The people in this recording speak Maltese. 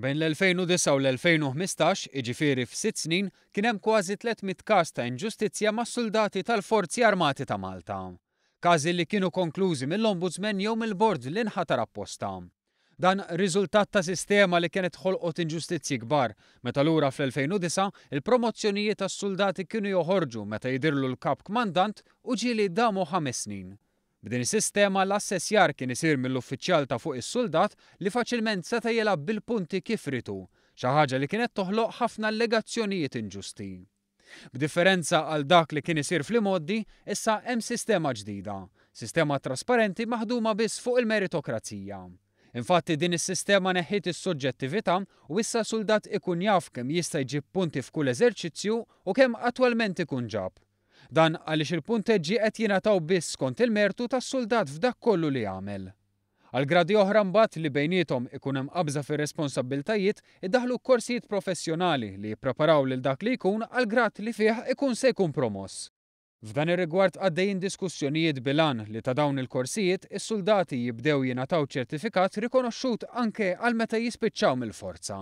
Bejn l-2009 u l-2015, jiġifieri f'sitt snin, kien hemm kważi 300 każ ta' inġustizzja mas-suldati tal-Forzi Armati ta' Malta. Każi li kienu konklużi mill-Ombudsman jew mill-bord li nħatar apposta. Dan riżultat ta' sistema li kienet ħolqot inġustizzji kbar, meta lura fl-2009 il-promozzjonijiet għas-suldati kienu joħorġu meta jidhirlu l-Kap Kmandant u ġieli damu ħames snin. B'din is-sistema l-assessjar kien isir mill-uffiċjal ta' fuq is-suldat li faċilment seta' jilgħab bil-punti kif ried hu, xi ħaġa li kienet toħloq ħafna allegazzjonijiet inġusti. B'differenza għal dak li kien isir fl-imgħoddi, issa hemm sistema ġdida, sistema trasparenti maħduma biss fuq il-meritokrazija. Infatti din is-sistema neħħiet is-soġġettività u issa suldat ikun jaf kemm jista' jġib punti f'kull eżerċizzju u kemm attwalment ikun ġab. Dan għaliex il-punteġġi qed jingħataw biss skont il-mertu tas-suldat f'dak kollu li għamel. Għal gradi oħra mbagħad li bejniethom ikun hemm qabża fir-responsabbiltajiet, iddaħħlu korsijiet professjonali li jippreparaw lil dak li jkun għall-grad li fih ikun se jkun promoss. F'dan ir-rigward għaddejjin diskussjonijiet bil-għan li ta' dawn il-korsijiet is-suldati jibdew jingħataw ċertifikat rikonoxxut anke għal meta jispiċċaw mill-forza.